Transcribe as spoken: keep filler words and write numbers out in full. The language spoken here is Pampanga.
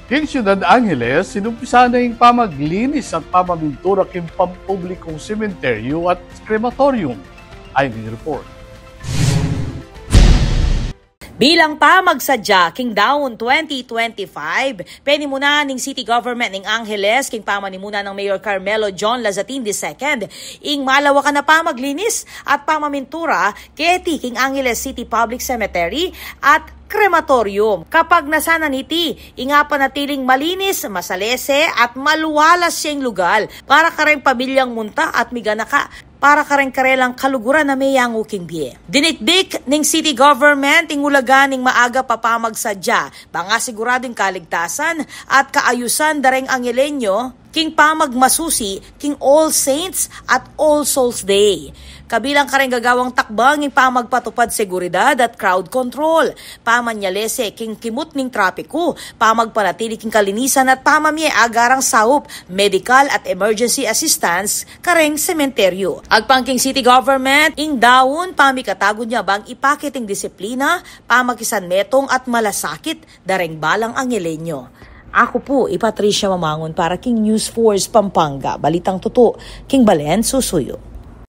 King Ciudad Angeles, inumpisa na ing pamaglinis at pamamintura king pampublikong sementeryo at krematorium. Ayon king report. Bilang pamagsadya king daun twenty twenty-five, penimunan ning city government ning Angeles king pamanimuna nang Mayor Carmelo John Lazatin the second ing malawakan a pamaglinis at pamamintura keti king Angeles City Public Cemetery at krematorium. Kapagnasan na niti, ing apanatiling malinis, masalese, at maluwalas yang lugal para kareng pamilyang munta at miganaka para kareng karelang kaluguran a meyangu king bie. Dinikdik ning city government ing ulaga ning maaga pa pamagsadya, bang asiguradu ing kaligtasan at kaayusan da reng Angelenyo king pamagmasusi king All Saints at All Souls Day. Kabilang kareng gagawang takbang ing pamagpatupad seguridad at crowd control, pamanyalese king kimut ning trapiku, pamagpanatili king kalinisan at pamamie agarang saup, medikal at emergency assistance kareng sementeryo. Agpang king city government, ing daun pamikatagud na bang ipakit ing disiplina, pamakisanmetung at malasakit da reng balang Angelenyo. Aku pu i Patricia Mamangun para king News Force Pampanga, balitang tutu king balen susuyu.